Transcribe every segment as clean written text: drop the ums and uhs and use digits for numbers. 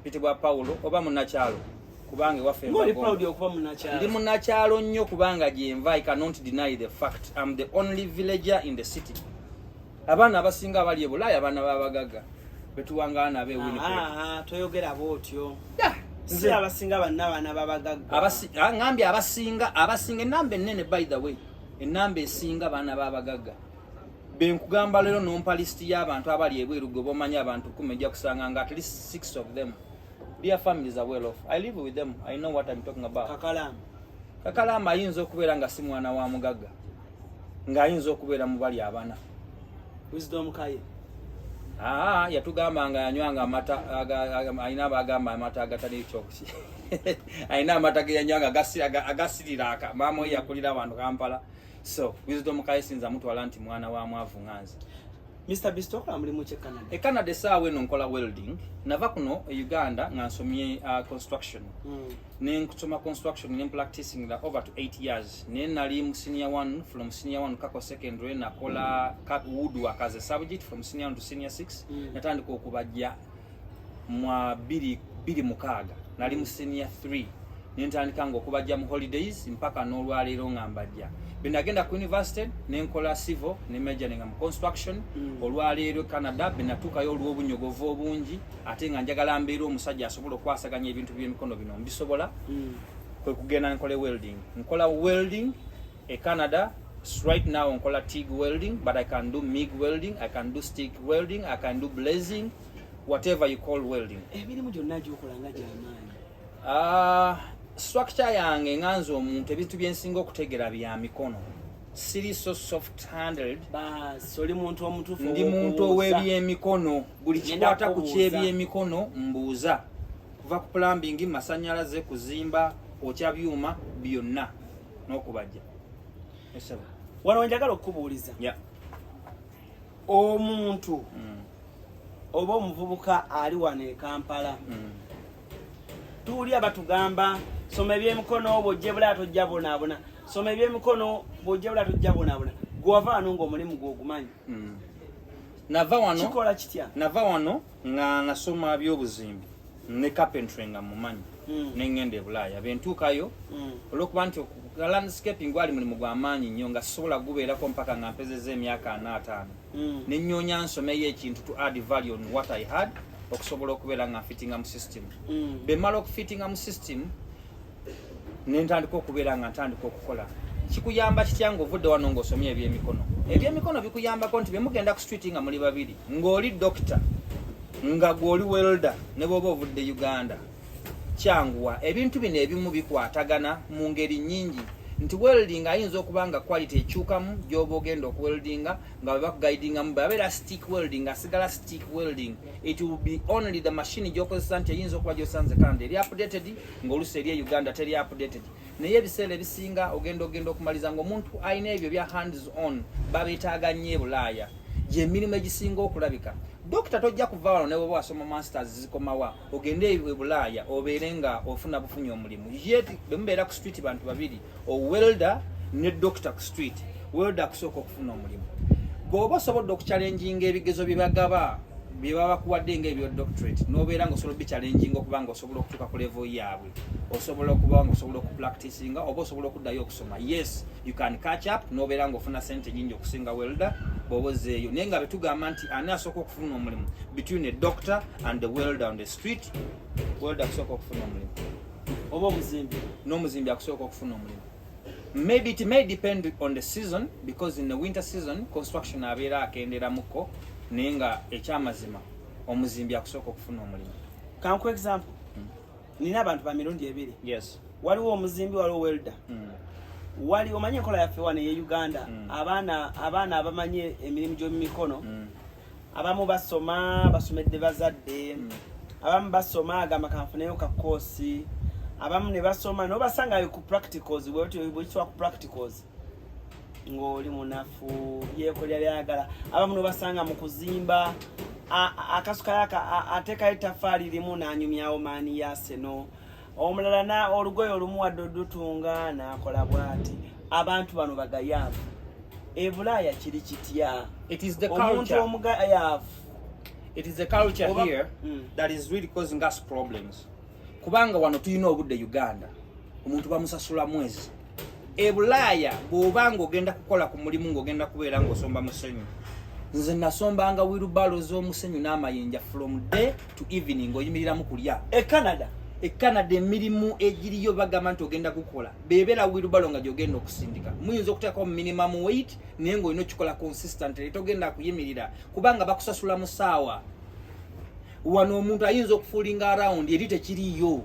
Mpitibwa Paulo oba Munakyalo, kubanga ewaffe Ng'oli nva proud Gomba. okuba munakyalo? Ndi munakyalo nnyo kubanga gyenva. I cannot deny the fact I'm the only villager in the city. Abaana abasinga abali e Bulaaya, abaana b'abagagga betuwangaala nabo e Winnipeg. Ah, toyogera bwotyo. Yeah, Si abasinga banna abaana babagagga. Ngambye abasinga, enamba ennene. By the way, enamba esinga baana b'abagagga. Benkugamba leero nompa lisiti y'abantu abali ebweru, gwe bomanyi, abantu 10, ejja kusanga nga at least six of them, their families are well off. I live with them, I know what I'm talking about. Kakalaamu? Kakalaamu ayinza okubeera nga si mwana wa mugagga, ng'ayinza okubeera mu bali abana. Wisdom Kaye? Aa, yatugamba nga yanywanga amata alina abagamba amata agatali kyokuki, alina amata ge yanywanga agasirira aka maama we yakulira abantu Kampala. So Wisdom Kaye sinza mutwala nti mwana wa mwavu nga nze. Mr Beast, okola mulimu ki e Canada? E Canada essaawa eno nkola welding. Nava kuno e Uganda nga nsomye construction. Nenkusoma construction ne practicing la over to 8 years, naye nali mu senior one, from senior one Kako Secondary. Nakola woodwork as a subject from senior one to senior 6. Natandika okubajja mwa bbiri bbiri mukaaga, nali mu senior 3, nentandika nga okubajja mu holidays mpaka n'olwaleero nga mbajja. Bwe nagenda ku university nenkola civil ne majoringa mu construction. Olwaleero Canada bwe natuukayo, olw'obunyogovu obungi ate nga njagala mbeera omusajja asobola okwasaganya ebintu by'emikono bino mbisobola, kwe kugenda nkole welding. Nkola welding e Canada. Right now nkola TIG welding, but I can do MIG welding, I can do stick welding, I can do blazing, whatever you call welding. Emirimu gyonna gyokola nga gyamaanyi. Structure yange nga nze omuntu, ebintu byensinga okutegera bya mikono. Siri so soft handled. Basi oli muntu omutuufu Ndi muntu ow'okubuuza. ow'ebyemikono. Buli Ngenda kikwata ku kubuuza. kyebyemikono mbuuza, kuva ku plumbing, masanyalaze, kuzimba, kwokya byuma, byonna n'okubajja. Yes, sir. Wano njagala okukubuuliza. Omuntu oba omuvubuka ali wano e Kampala, tuwulira batugamba, "Soma ebyemikono, bw'ojja Bulaya tojja bonaabona. Soma ebyemikono, bw'ojja Bulaya tojja bonaabona." Gwe wava wano ng'omulimu gw'ogumanyi? Nava wano Kikola kitya? Nava wano nga nasoma byobuzimbi ne carpentry nga mumanyi. Nengenda e Bulaaya, bwentuukayo, olwokuba nti landscaping gwali mulimu gwa maanyi nnyo nga sisobola gubeerako mpaka nga mpezezza emyaka 45, nenyonya nsomeyo ekintu to add value on what I had, okusobola okubeera nga nfitinga mu system. Bwe mmala okufitinga mu system, nentandika okubeera nga ntandika okukola. Kikuyamba kitya ng'ovudde wano ng'osomye ebyemikono? Ebyemikono bikuyambako nti bwe mugenda ku street nga muli babiri, ng'oli doctor nga gw'oli welder, ne bw'oba ovudde Uganda, kyanguwa. Ebintu bino ebimu bikwatagana mu ngeri nnyingi, nti welding ayinza okuba nga quality ekyukamu gy'oba ogenda okuweldinga, nga bwe bakuguidingamu. Bwe abeera stick welding, asigala stick welding. It will be only the machine gy'okozesa, nti eyinza okuba gy'osanze Canada eri updated, ng'oluusi eri e Uganda teri updated. Naye ebiseera ebisinga ogenda okumaliza ng'omuntu alina ebyo bya hands on babeetaaga nnyo e Bulaaya, gyemirimu egisinga okulabika. Dokita tojja kuva wano ne bw'oba wasoma masters zikomawa, ogende e Bulaaya obeere nga ofuna bufunyi omulimu. Yet bwe mubeera ku street bantu babiri, owelder ne dokita ku street, welder akusooka okufuna omulimu. Bw'oba osobodde okuchallenginga ebigezo bye bagaba, bye baba bakuwadde nga ebyo doctorate, n'obeera nga osobola obichallenginga okuba nga osobola okutuuka ku level yaabwe, osobola okuba nga osobola okupracticinga oba osobola okuddayo okusoma, yes, you can catch up n'obeera nga ofuna sente nyingi okusinga welder bw'oba ozzeeyo. Naye nga betugamba nti ani asooka okufuna omulimu between a doctor and the welder on the street, welder akusooka okufuna omulimu. Oba omuzimbi? N'omuzimbi akusooka okufuna omulimu. Maybe it may depend on the season, because in the winter season construction abeera akenderamuko, naye nga ekyamazima omuzimbi akusooka okufuna omulimu. Kanku example, nina abantu ba mirundi ebiri. Waliwo omuzimbi, waliwo welder. Wali omanyi enkola yaffe wano eye Uganda, abaana abamanyi emirimu gy'omumikono, abamu basoma basomedde bazadde, abamu basoma agamba kanfuneyo ka course, abamu ne basoma nobasanga ku practicals. Bwekitwa ku practicals ng'oli munafu, yekolera byayagala. Abamu nobasanga mu kuzimba, akasukayo ateekayo ettafaali limu n'anyumyawo maani ya seno omulala na olugoye olumuwadde odutunga n'akola bw'ati. Abantu bano bagayaavu. E Bulaaya kiri kitya? It is the Omuntu culture. omugayaavu It is a culture here that is really causing us problems, kubanga wano tulina obudde. Uganda omuntu bamusasula mwezi. E Bulaaya bw'oba ng'ogenda kukola ku mulimu, ng'ogenda kubeera ng'osomba musenyu, nze nasombanga wheelbarrow z'omusenyu n'amayinja from day to evening, oyimiriramu kulya. E Canada? E Canada emirimu egiriyo bagamba nti ogenda kukola bebeera wheelbarrow nga gyogenda okusindika. Muyinza okuteekako minimum weight, naye ng'olina okikola consistently, togenda kuyimirira kubanga bakusasula mu ssaawa. Wano omuntu ayinza okufoolinga around, eri tekiriyo,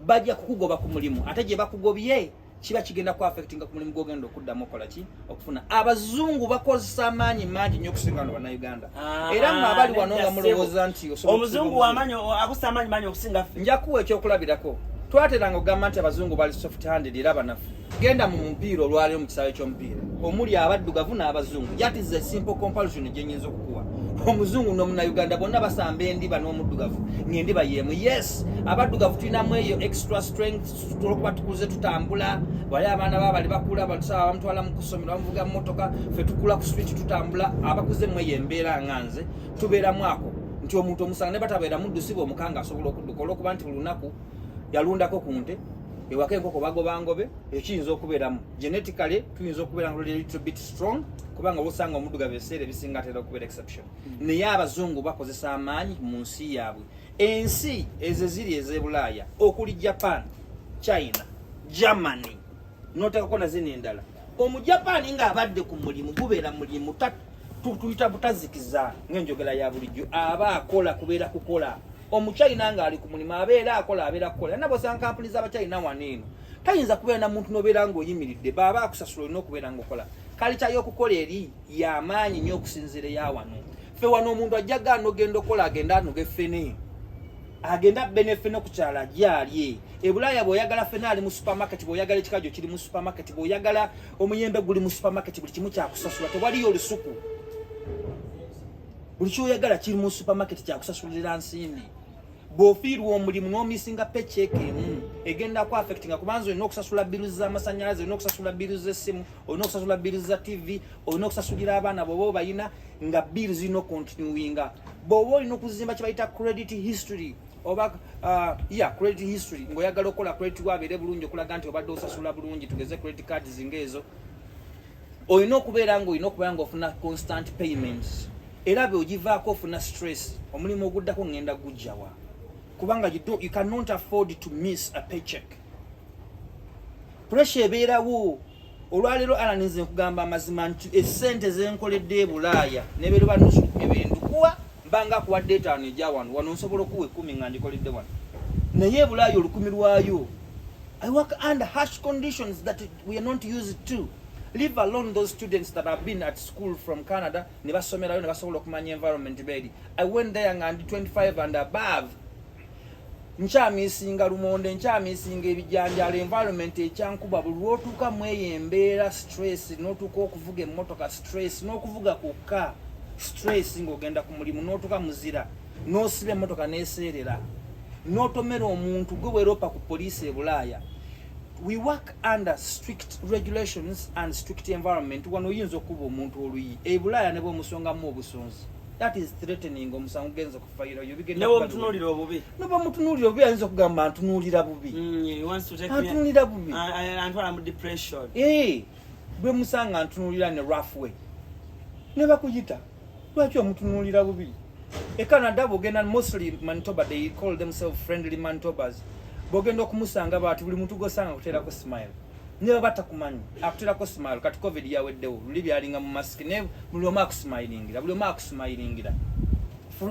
bajja kukugoba ku mulimu, ate gye bakugobye kiba kigenda ku affectinga ku mulimu gwogenda okuddamu okola ki, okufuna. Abazungu bakozesa amaanyi mangi nnyo okusinga wano Bannayuganda. Ah, era mmwe abali wano nga nedda. mulowooza nti osobola Omuzungu okusiga wamaanyi, akusa amaanyi manyi okusinga ffe. Nja kuwa ekyokulabirako. Twateranga okugamba nti abazungu bali soft handed era banafu. Genda mu mupiira olwaleero, mu kisaawe ky'omupiira omuli abaddugavu n'abazungu. That is a simple comparison gye nyinza okukuwa. Omuzungu n'omunnayuganda bonna basamba endiba n'omuddugavu ng'endiba y'emu. Yes, abaddugavu tulinamu eyo extra strength olwokuba tukuze tutambula. Wali abaana babali bakula, batusaba bamutwala mu kusomero, bamuvuga mu motoka. Ffe tukula ku street tutambula. Abakuze mu eyo embeera nga nze tubeeramu ako nti omuntu omusanga ne batabeera muddusi bwomukanga asobola okudduka olwokuba nti buli lunaku yalundako ku nte ewaka, enkoko bagoba ngobe. Ekiyinza okubeeramu genetically, tuyinza okubeera nga little bit strong kubanga olwosanga omuddugavu ebiseera ebisinga atera okubeera exception. Naye abazungu bakozesa amaanyi mu nsi yaabwe. Ensi ezo eziri ez'ebulaaya okuli Japan, China, Germany, notekako na zino endala, Omujapaani ng'abadde ku mulimu gubeera mulimu tuyita butazikiza ng'enjogera ya bulijjo, aba akola kubeera kukola. Omuchina ng'ali ku mulimu abeera akola, abeera kukola. Nabo osanga kampuni z'Abachina wano eno tayinza kubeera na muntu n'obeera ng'oyimiridde, baaba akusasula, olina okubeera ng'okola. Culture y'okukola eri y'amaanyi nnyo okusinziira eya wano. Ffe wano omuntu ajja gaana ogenda okukola, agenda anoga effene, agenda abbe neffene ku kyalo ajja alye. Ebulaaya bw'oyagala ffene ali mu supermarket, bw'oyagala ekikajjo kiri mu supermarket, bw'oyagala omuyembe guli mu supermarket. Buli kimu kyakusasula, tewaliyo olusuku. Buli kyoyagala kiri mu supermarket, kyakusasulira nsimbi. Bw'ofiirwa omulimu n'omissinga paycheck emu, egenda ku affectinga kubanga olina okusasula bills z'amasanyalaze, olina okusasula bills z'essimu, olina okusasula bills za TV, olina okusasulira abaana bw'oba obayina, nga bills zirina okucontinuinga. Bw'oba olina okuzimba kye bayita credit history oba yeah, credit history, ng'oyagala okukola credit wabeere bulungi okulaga nti obadde osasula bulungi, tugeze credit cards ng'ezo, olina okubeera nga olina okubeera nga ofuna constant payments. Era bweogivaako ofuna stress, omulimu oguddako ngenda gujjawa? Kubanga you cannot afford to miss a paycheck. Pressure ebeerawo. Olwaleero, Alan, nze nkugamba amazima nti essente zenkoledde e Bulaaya nebeera nusu lukumi bendukuwa, mbanga akuwadde etaano ejja wano. Wano nsobola okuwa 10 nga ngikoledde wano, naye e Bulaaya 1,000 lwayo. I work under harsh conditions that we are not used to, leave alone those students that have been at school from Canada ne basomerayo ne basobola okumanya environment beeri. I went there nga ndi 25 and above, nkyamissinga lumonde, nkyamissinga ebijanjalo. Environment ekyankuba. Buli lwotuuka mu eyo embeera, stress, n'otuuka okuvuga emmotoka, stress, n'okuvuga kwokka stress, ng'ogenda ku mulimu n'otuuka muzira n'osiba emmotoka n'eseerera n'otomera omuntu gwe weeropa ku poliisi. E Bulaaya we work under strict regulations and strict environment. Wano oyinza okuba omuntu oluyi, e Bulaaya ne bwomusongamu obusonzi, that is threatening, omusango gugenza okufayirayo. Ne bwomutunuulira obubi. Nobamutunuulira obubi, ayinza okugamba ntunuulira bubi. He wants to take me- Antunuulira bubi. Antwala mu depression. Eh, bwe musanga ntunuulira ne rough way ne bakuyita, lwaki omutunuulira bubi? E Canada bwogenda, mostly Manitoba, they call themselves friendly Manitobas, bwogenda okumusanga baati buli muntu gwosanga akuteerako smile, ne baba takumanyi akuteerako smile. Kati COVID yaweddewo, luli byalinga mu masiki, naye buli omu akusmilingira, buli omu akusmilingira.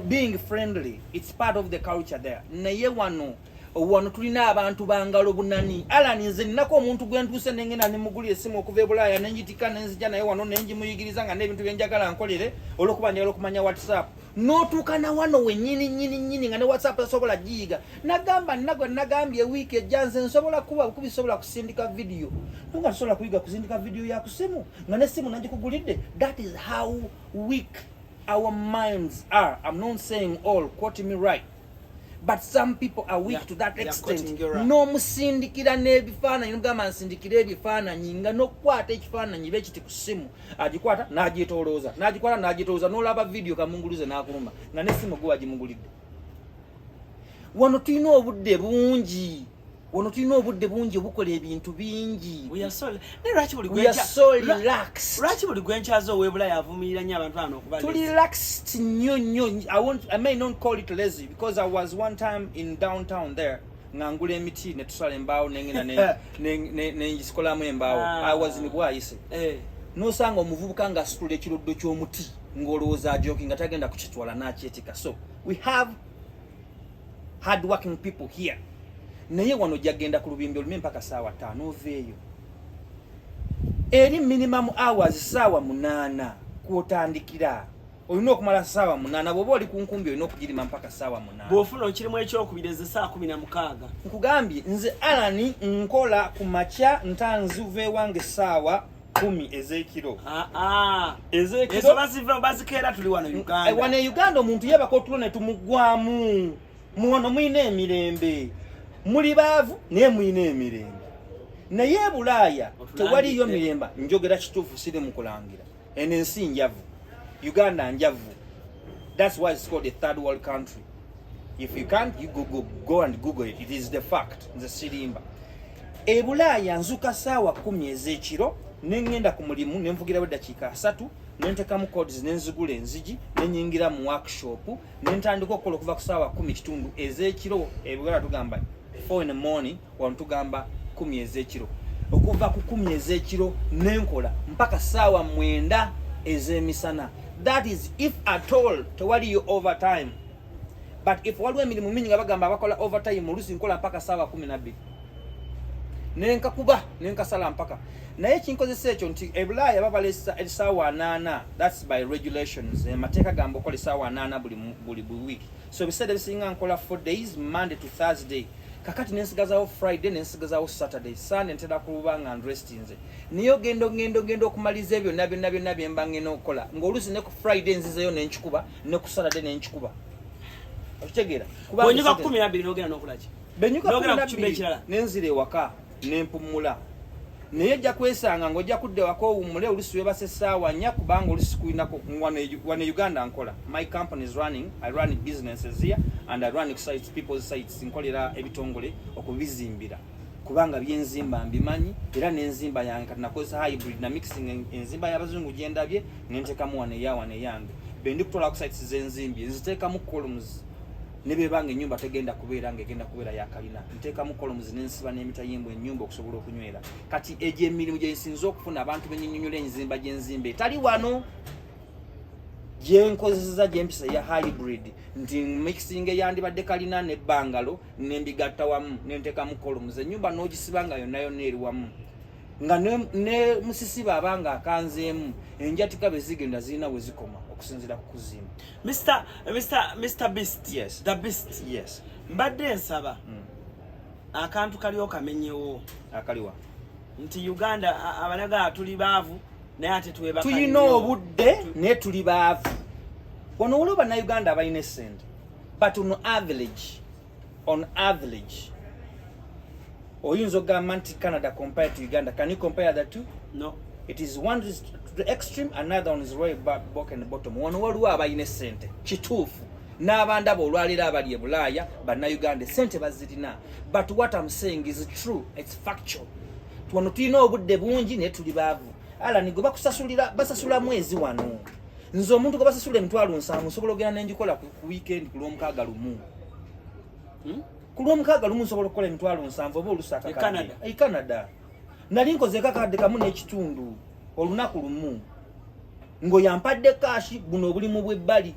Being friendly, it's part of the culture there. Naye wano tulina abantu bangalo bunani. Alan, nze nnako omuntu gwe ntuuse nengenda nemugulira essimu okuva e Bulaaya, nenjitika nenzija naye wano nenjimuyigiriza nga n'ebintu byenjagala nkolere olwokuba njagala okumanya WhatsApp. N'otuuka na wano wennyini nnyini nnyini nga ne WhatsApp tasobola giyiga. Nagamba nagwe nagambye wiiki ejja nze nsobola kuba bukubi, sobola kusindika vidiyo, nga tosobola kuyiga kusindika vidiyo ya kusimu nga n'essimu nagikugulidde. That is how weak our minds are. I'm not saying all, quote me right. But some people are weak to that They are extent. cutting you off. N'omusindikira n'ebifaananyi, nogamba nsindikira ebifaananyi, nga n'okukwata ekifaananyi bekiti ku ssimu, agikwata n'agyetolooza, n'agikwata n'agyetolooza, n'olaba vidiyo kamunguluze n'akuluma nga n'essimu gwe wagimugulidde. Wano tulina obudde bungi, wano tulina obudde bungi obukola ebintu bingi. We are so, naye lwaki buli We are so relaxed. Lwaki buli gwenkyaza ow'ebulaaya avumirira nnyo abantu bano okuba Tuli lazy? Relaxed nnyo nnyo. I may not call it lazy because I was one time in downtown there nga ngula emiti ne tusala embaawo, nengenda nengikolamu embaawo. Ah. I was in Bwayise. Nosanga omuvubuka ng'asitula ekiroddo ky'omuti ng'olowooza ajoki nga tagenda kukitwala n'akyetika. So we have hard working people here, naye wano ojja ku lubimbi olume mpaka saawa 5, oveeyo eri minimum hours saawa 8 kwotandikira. Olina okumala saawa 8 bw'oba oli ku nkumbi, olina okugirima mpaka saawa 8. Bw'ofuna okirimu ekyokubiri, eze saa 16. Nkugambye nze Alani, nkola ku makya, ntanziva ewange saawa 10 ez'ekiro. Ah, ah. Ez'ekiro. Ezo baziva bazikeera, tuli wano Uganda. Wano e Uganda omuntu yebaka otulo ne tumugwamu. Muwano mulina emirembe, muli baavu naye mulina emirembe, naye e Bulaaya tewaliyo mirembe. Njogera kituufu, siri mu kulangira. Eno ensi njavu, Uganda njavu. That's why it's called a third world country. If you can't, you go and google it. It is the fact, nze sirimba. E Bulaaya nzuka saawa 10 ez'ekiro, neŋŋenda ku mulimu, nenvugirawo eddakiika 30, nentekamu codes, nenzigula enzigi, nenyingira mu workshop, nentandika okukola okuva ku saawa 10:15 ez'ekiro. Ebugala tugamba 4 in the morning, wano tugamba 10 ez'ekiro. Okuva ku 10 ez'ekiro nenkola mpaka saawa 9 ez'emisana. That is if at all tewaliyo overtime. But if waliwo emirimu mingi nga bagamba abakola overtime, oluusi nkola mpaka saawa 12, nenkakuba nenkasala mpaka. Naye kinkozesa ekyo nti ebulaaya babala essaawa 80. That's by regulations. Amateeka gamba okola essaawa 80 buli week. So ebiseera ebisinga nkola 4 days, Monday to Thursday. Kakati nensigazawo Friday, nensigazawo Saturday. Sunday ntera kuba nga nrestinze, naye ogenda ogenda ogenda okumaliza ebyo byonna byonna byonna byemba ngenda okukola, ng'oluusi ne ku Friday nzizeyo nenkikuba, ne ku Saturday nenkikuba. Okitegeera? Kubanga Bwonyuka 12 n'ogenda n'okolaki? Benyuka N'ogenda kumi ku kyumba na bbiri, ekirala. Nenzira ewaka nempumula, naye ojja kwesanga ng'ojja kudda ewaka owummule, olusi webasa essaawa 4, kubanga olusi kulinako. Wano e Uganda nkola, my company is running. I run businesses here and I run sites, people's sites. Nkolera ebitongole okubizimbira, kubanga byenzimba mbimanyi, era n'enzimba yange kati nakozesa hybrid na mixing enzimba y'abazungu gyendabye, nentekamu wano eya wano eyange. Bendi kutwala ku sites z'enzimbye, nziteekamu columns, ne bwebanga ennyumba tegenda kubeera ng'egenda kubeera yakalina, nteekamu columns nensiba n'emitayimbwa ennyumba okusobola okunywera. Kati egyo emirimu gye nsinza okufuna, abantu benyinyonyola enzimba gy'enzimba etali wano gyenkozesa, gyempisa eya hybrid, nti mixing eyandibadde kalina ne bungalow nembigatta wamu, nentekamu columns, ennyumba n'ogisiba nga yonna yonna eri wamu, nga ne musisiba abanga akanzeemu, enjatika bwe zigenda zirina we zikoma okusinziira ku kuzimba. Mr. Beast. Yes. The Beast. Yes. Mbadde nsaba akantu kali okamenyewo. Akaliwa? Nti Uganda abanaga tuli baavu naye ate twebaka Tulina nnyo. obudde naye tuli baavu. Wano waliwo Bannayuganda abalina essente, but on average oyinza okugamba nti Canada compared to Uganda, can you compare the two? No. It is one is to the extreme, another one is right back back and bottom. Wano waliwo abalina essente kituufu, n'abandaba olwaleero abali e Bulaaya Bannayuganda essente bazirina, but what I'm saying is true, it's factual. Wano tulina obudde bungi naye tuli baavu. Alani gwe bakusasulira, basasula mwezi. Wano nze omuntu gwe basasula 70,000, nsobola ogenda nenjikola ku weekend, ku Lwomukaaga lumu. Ku Lwomukaaga lumu nsobola okukola 70,000 oba olusi akakadde. E Canada? E Canada nali nkozeeko 1.5 kakadde olunaku lumu, ng'oyampadde cash. Buno obulimu bw'ebbali,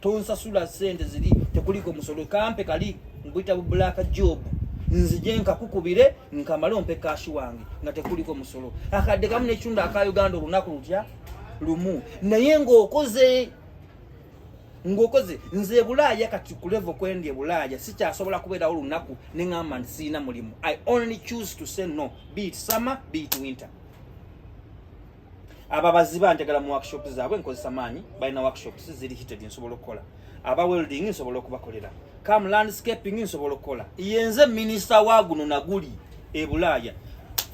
tonsasula sente ziri, tekuliko musolo, kampe kali mbuyita bu black job, nzije nkakukubire nkamale ompe cash wange nga tekuliko musolo. 1.5 kakadde aka Uganda olunaku lutya lumu, naye ng'okoze. Nze e Bulaaya kati ku level kwendi e Bulaaya sikyasobola kubeerawo olunaku neŋŋamba nti siina mulimu. I only choose to say no, be it summer, be it winter. Ababazi banjagala mu workshop zaabwe, nkozesa maanyi, balina workshops ziri heated, nsobola okukola. Aba welding nsobola okubakolera. Come landscaping, nsobola okukola. Yenze minisita wa guno naguli e Bulaaya.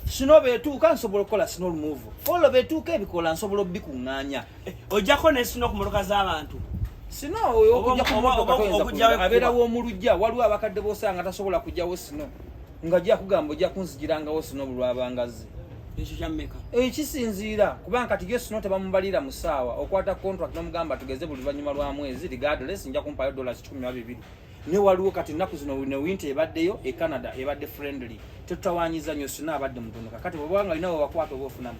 Snow betuuka, nsobola okukola snow removal. Fall betuuka, ebikola nsobola obikuŋŋaanya. Ojjako ne snow ku motoka z'abantu? Snow oyo okujja ku motoka oba toyinza okujjawo kuyiga. ekkuba. Abeera w'omulujja. Waliwo abakadde b'osanga tasobola kujjawo snow, nga ajja kugamba, "Ojja kunzigirangawo snow bulwabangazi." Ekyo kyammeka? Ekisinziira, kubanga kati yo snow tebamubalira mu ssaawa. Okwata contract n'omugamba, tugeze buli luvannyuma lwa mwezi, regardless, nja kumpayo $12. Naye waliwo kati ennaku zino ne winter ebaddeyo e Canada, ebadde friendly, tetutawanyiza nnyo, snow abadde mutono. Kakati bwobanga olina wewakwata oba ofunamu.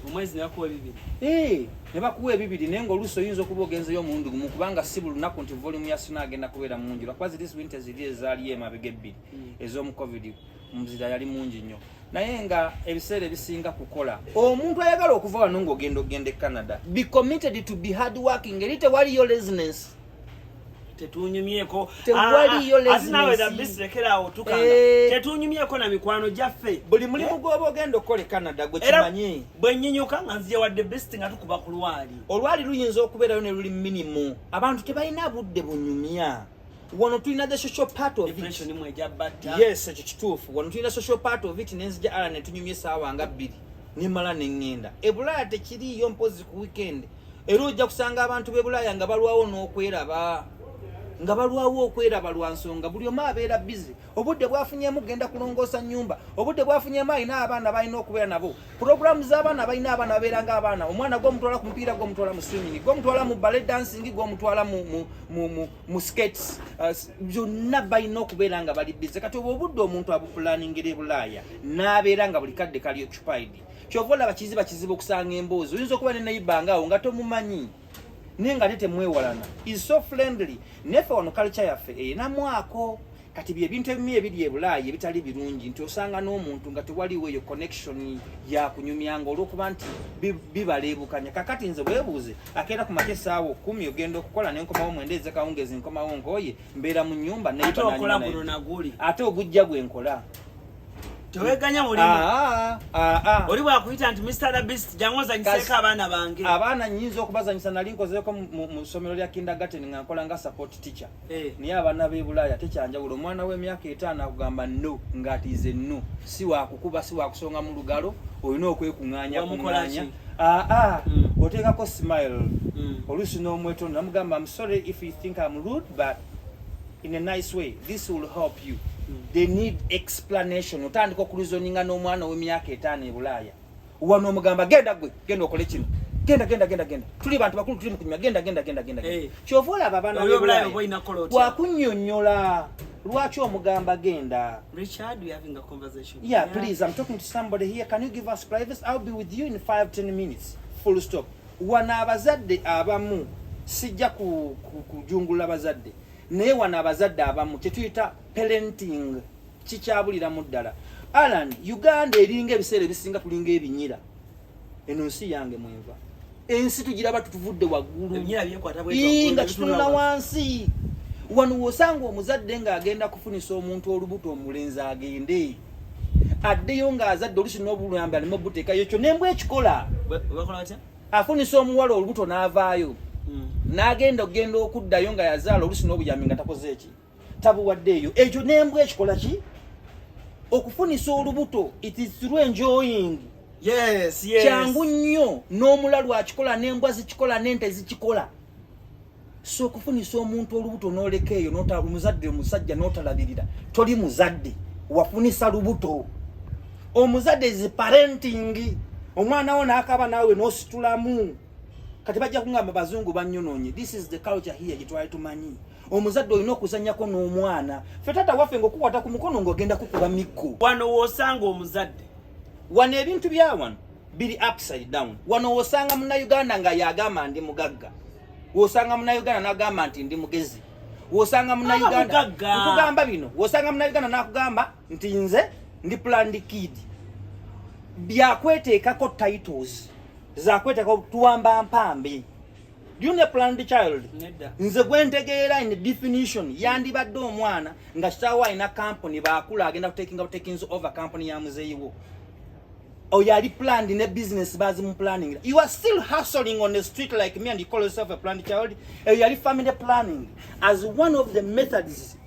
Omwezi nebakuwa 2? Eh, ne bakuwa 2, naye ngaoluusi oyinza okuba ogenzeyo omulundi gumu, kubanga si buli lunaku nti volume ya snow agenda kubeera mungi, lwakuba ziri winter ziri ezaaliyo emabega ebbiri ez'omu COVID, muzira yali mungi nnyo. Naye nga ebiseera ebisinga kukola. Omuntu ayagala okuva wano ng'ogenda ogenda e Canada, be committed to be hard working. Eri tewaliyo laziness. Tetunyumyeko. Tewaliyo Ate naawe laziness. dabisirekeraawo tukanga. Tetunyumyeko na mikwano gyaffe. Buli mulimu gw'oba ogenda okukola e Canada, gwe Era kimanyi. bwe nyinyuka nga nzija wadde best nga tukuba ku lwali. Olwali luyinza okubeerayo ne luli minimum. Abantu tebalina budde bunyumya. Wano tulina the social part of it. Depression mwejja batta. Yes, ekyo kituufu. Wano tulina social part of it, nenzija ala netunyumya esaawa nga 2, nemala neŋŋenda. E Bulaaya tekiriiyo, mpozi ku weekend. Era ojja kusanga abantu b'e Bulaaya nga balwawo n'okweraba, nga balwawo okweraba lwa nsonga buli omu abeera busy. Obudde bwafunyemu genda kulongoosa nnyumba, obudde bwafunyemu alina abaana balina okubeera nabo, puroguramu z'abaana balina abaana babeera ng'abaana. Omwana gwomutwala ku mupiira, gwomutwala mu swimming, gwomutwala mu ballet dancing, gwomutwala mu skates, byonna balina okubeera nga bali busy. Kati obwo obudde omuntu abupulaningira e Bulaaya n'abeera nga buli kadde kali occupied. Kyova olaba kiziba kizibu okusanga emboozi. Oyinza okuba ne neighbor ngaawo nga tomumanyi, naye nga ate temwewalana, is so friendly. Neffe wano culture yaffe erinamu ako. Kati byebintu ebimu ebiri e Bulaaya ebitali birungi, nti osanga n'omuntu nga tewaliwo eyo connection yakunyumyanga olw'okuba nti bibaleebukanya. Kakati nze weebuuze, akeera ku makya essaawa 10 ogenda okukola, nenkomawo 9 ezekawungezi, nkomawo nkooye, mbeera mu nnyumba. Ate neighbor okola n'anyuma naye. Guno naguli. Ate ogujja gwe nkola. Teweganya mulimu. Ah, ah, ah. Oli bwakuyita nti, "Mr the Beast, jangu ozanyiseeko abaana bange." Abaana nyinza okubazanyisa. Nali nkozeeko mu ssomero lya kindergarten nga nkola nga support teacher. Naye abaana b'e Bulaaya tekyanjawulo. Omwana w'emyaka 5 akugamba no ng'atiize no, si wakukuba, si wakusonga mu lugalo, olina okwekuŋŋaanya. Wamukola kuŋŋaanya ki? Aa, oteekako smile, oluusi n'omwetonda, namugamba, "I'm sorry if you think I'm rude, but in a nice way, this will help you." They need explanation. Otandika okureasoninga n'omwana w'emyaka 5 e Bulaaya. Wano omugamba, "Genda gwe, genda okole kino, genda, genda, genda, genda, tuli bantu bakulu, tuli mukunywa, genda, genda, genda, genda, genda." Kyova olaba abaana Oyo Bulaaya b'e oba olina kukola otya? Wakunnyonnyola lwaki omugamba genda. Richard, we having a conversation. Yeah, please, I'm talking to somebody here. Can you give us privacy? I'll be with you in 5, 10 minutes. Full stop. Wano abazadde abamu, sijja kujungula bazadde, naye wano abazadde abamu kyetuyita parenting kikyabuliramu ddala. Alan, Uganda eringa ebiseera ebisinga tulinga ebinyira. Eno nsi yange mwenva, ensi tugiraba tutuvudde waggulu. Ebinyira byekwata bwe Ii, nga bwe kitunula bitunula wansi. Wano wosanga omuzadde ng'agenda kufunisa omuntu olubuto, omulenzi agende addeyo ng'azadde, olusi n'obulambi aleme obuteekayo. Ekyo nembwa ekikola. Bakola batya? Afunisa omuwala olubuto n'avaayo, n'agenda okugenda okuddayo nga yazaala, olusi n'obuyambi nga takoze eki, tabuwaddeeyo. Ekyo nembwa ekikola ki, okufunisa olubuto, it is through enjoying. Kyangu nnyo, n'omulalu akikola, n'embwa zikikola, n'ente zikikola. So okufunisa omuntu olubuto n'oleka eyo omuzadde omusajja n'otalabirira, toli muzadde, wafunisa lubuto. Omuzadde is parenting. Omwana wo n'akaba, naawe n'ositulamu. Kati bajja kugamba bazungu bannyonoonye. This is the culture here gye twali tumanyi. Omuzadde olina okuzanyako n'omwana. Ffe taata waffe ng'okukwata ku mukono ng'ogenda kukuba miggo. Wano w'osanga omuzadde. Wano ebintu bya wano biri upside down. Wano wosanga Munnayuganda nga yagamba ndi mugagga, wosanga Munnayuganda n'agamba nti ndi mugezi, wosanga Munnayuganda Mugagga. Nkugamba bino, wosanga Munnayuganda n'akugamba nti nze ndi planned kid. Byakweteekako titles, zakweteekako tuwamba mpambe. Do you know planned child? Nedda. Nze gwentegeera in definition, yandibadde omwana nga kitaawe alina company, baakula agenda kutakinga butakings over company ya muzeeyiwo. Oyo ali planned ne business bazimu planning. You are still hustling on the street like me and you call yourself a planned child. Eyo yali family planning as one of the methods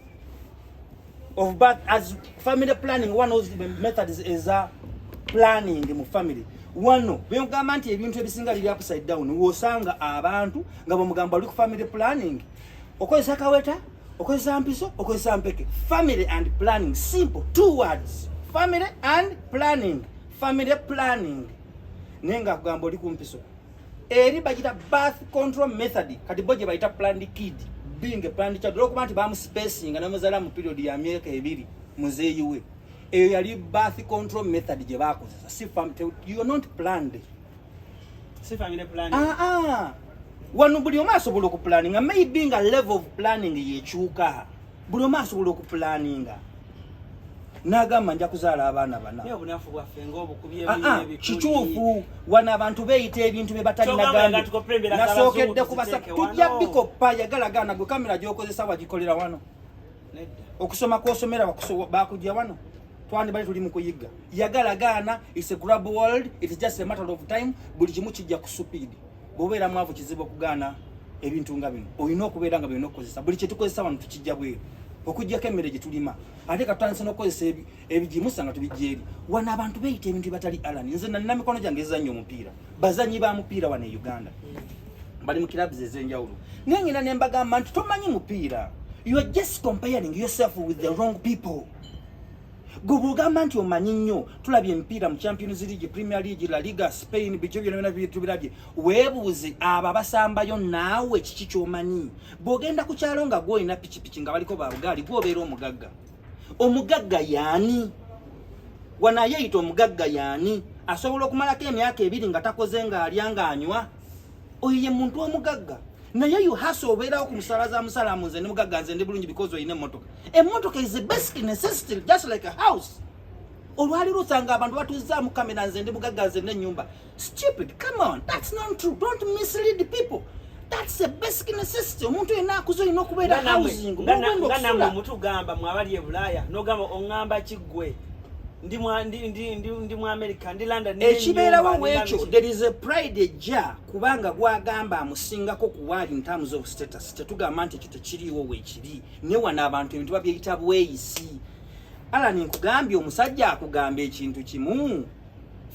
of birth, as family planning, one of the methods is a planning mu family. Wano bwengamba nti ebintu ebisinga biri upside down, wosanga abantu nga bamugamba oli ku family planning, okozesa kaweta, okozesa mpiso, okozesa mpeke. Family and planning, simple two words, family and planning, family planning. Naye nga akugamba oli ku mpiso, eri bagita birth control method. Kati bo gye bayita planned kid, being a planned child, olwokuba nti bamuspacinga namuzaala mu period ya myaka 2 muzeeyi we. Eyo yali birth control method gye bakozesa, si you are not planned. Si family planning. Ah, ah. Wano buli omu asobola okuplanninga, maybe nga level of planning yekyuka. Buli omu asobola okuplanninga n'agamba nja kuzaala abaana bana. Naye obunafu bwaffe ng'obukubye. Ah, ah, kituufu. Wano abantu beeyita ebintu bye batalina. Kyogamba gambe nga tukoppera nasookedde z'abazungu kubasa tuziteeke tujja wano. Bikoppa yagala gaana. Gwe kamera gy'okozesa wagikolera wano? Nedda. Okusoma kwosomera bakujja wano? Twandibali tuli mu kuyiga. Yagala gaana, it's a global world, it's just a matter of time. Buli kimu kijja ku speed. Bw'obeera mwavu kizibu okugaana ebintu nga bino. Olina okubeera nga byolina okukozesa. Buli kyetukozesa wano tukijja bweru, okugjako emmere gye tulima. Ate katutandise n'okukozesa ebigimusa nga tubijja eri. Wano abantu beeyita ebintu ebatali. Alan, nze nalina mikono gyange ezizannya omupiira, bazanyi ba mupiira wano e Uganda, bali mu clubs ez'enjawulo, naye ngenda ne mbagamba nti tomanyi mupiira. You are just comparing yourself with the wrong people. Gwe bw'ogamba nti omanyi nnyo, tulabye emipiira mu Champions League, Premier League, La Liga, Spain, bikyo byonna byonna tubirabye. Weebuuze abo abasambayo, naawe kiki ky'omanyi? Bw'ogenda ku kyalo nga gw'olina pikipiki nga baliko babugaali, gw'obeera omugagga. Omugagga yaani? Wano ayeeyita omugagga yaani? Asobola okumalako emyaka 2 nga takoze, ng'alya ng'anywa, oyo ye muntu omugagga. Naye you hustle, obeerawo ku musala za musalamu, nze ndi mugagga, nze ndi bulungi, because olina emmotoka. Emmotoka is the basic necessity, just like a house. Olwaliro osanga abantu batuzzaamu kamera, nze ndi mugagga, nze n'ennyumba. Stupid, come on, that's not true. Don't mislead people. That's a basic necessity. Omuntu yenna akuze olina okubeera housing nga bw'ogenda namwe okusula. Mutugamba mwe abali e Bulaaya, nogamba oŋŋamba kiggwe ndi ndi mu America, ndi London, nina Ekibeerawo ennyumba, nina weekyo biki. There is a pride ejja kubanga gwagamba amusingako kuwaali in terms of status. Tetugamba nti ekyo tekiriiwo, weekiri, naye wano abantu ebintu babyeyita bweyisi. Alan, nkugambye, omusajja akugamba ekintu kimu,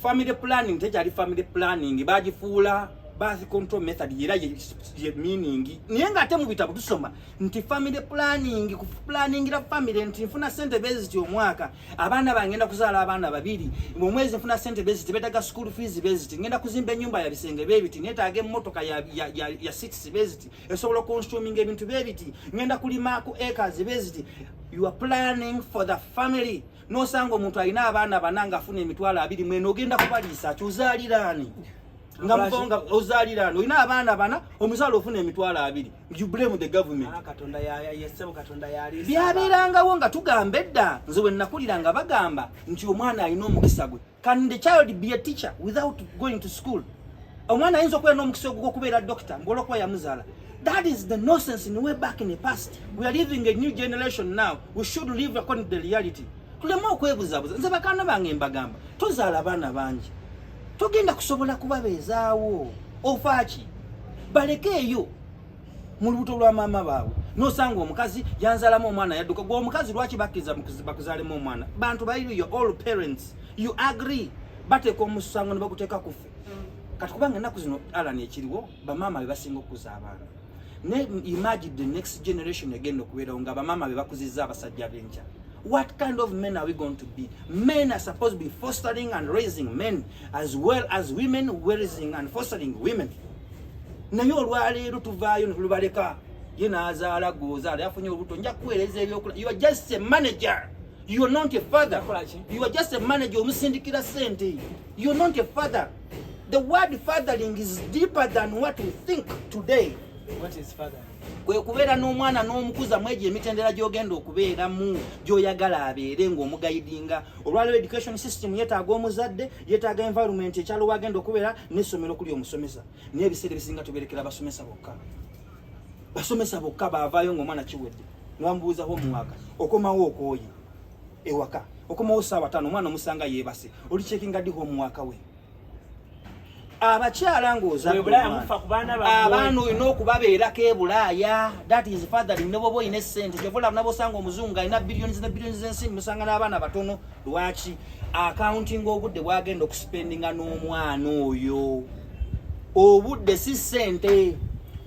family planning tekyali family planning, bagifuula birth control method, era ye meaning. Naye ng'ate mu bitabo tusoma nti family planning kuplanningira family nti nfuna sente beziti omwaka, abaana bangenda kuzaala abaana babiri mu mwezi, nfuna sente beziti, beetaga school fees beziti, ngenda kuzimba ennyumba ya bisenge bebiti, neetaaga emmotoka ya seats beziti, esobola oconsuminga ebintu bebiti, ngenda kulima ku acres beziti. You are planning for the family. Nosanga omuntu alina abaana bana ng'afuna 24,000, ogenda kubaliisa ki? Ozaaliraani nga muvo nga ozaaliraani, olina abaana bana, omuzaala ofuna 20,000, you blame the government. Ah, Katonda yessebo, Katonda yaliisa. Byabeerangawo nga tugamba edda. Nze we nakulira nga bagamba nti omwana alina omukisa gwe. Can the child be a teacher without going to school? Omwana ayinza okubeera n'omukisa ogwo okubeera doctor ngaolwokuba yamuzaala? That is the nonsense in way back in the past. We are living a new generation now. We should live according to the reality. Tuleme okwebuzabuza. Nze bakaana bange mbagamba, tozaala abaana bangi, togenda kusobola kubabeezaawo. Ofaaki? Baleke eyo mu lubuto lwa maama baabwe. Nosanga omukazi yanzalamu omwana, yadduka. Gwe omukazi lwaki bakkiriza bakuzaalemu omwana? Bantu bairi, you all parents, you agree, bateeka omusango ne baguteeka ku ffe. Kati kubanga ennaku zino, Alan, ekiriwo bamaama be basinga okukuza abaana. Ne imagine the next generation egenda okubeerawo nga bamaama be bakuzizza abasajja b'enkya. What kind of men are we going to be? Men are supposed to be fostering and raising men as well as women raising and fostering women. Naye olwaleero tuvaayo ne tulubaleka, ye n'azaala, gwozaala yafunye olubuto, nja kuweereza ebyokula. You are just a manager, you are not a father. Yakola ki? You are just a manager, omusindikira sente. You are not a father. The word fathering is deeper than what we think today. What is father? Kwe kubeera n'omwana n'omukuza mu egyo emitendera gy'ogenda okubeeramu, gy'oyagala abeere, ng'omuguidinga. Olwaleero education system yeetaaga omuzadde, yeetaaga environment, ekyalo wagenda okubeera n'essomero kuli omusomesa. Naye ebiseera ebisinga tuberekera basomesa bokka. Basomesa bokka baavaayo ng'omwana kiwedde, ne bamubuuzaho omwaka, okomawo okooye ewaka. Okomawo saawa 5, omwana omusanga yeebase. Oli checkinga ddi homework we? Abakyala ng'ozadde Bwe Bulaaya omwana. mufa ku baana bammwe. Abaana olina okubabeerako e Bulaaya. That is fathering. Ne bwoba olina essente, kyova olaba nabosanga omuzungu alina billions ne billions z'ensimbi, musanga n'abaana batono. Lwaki? Accounting obudde bwagenda okuspendinga n'omwana oyo. Obudde si ssente.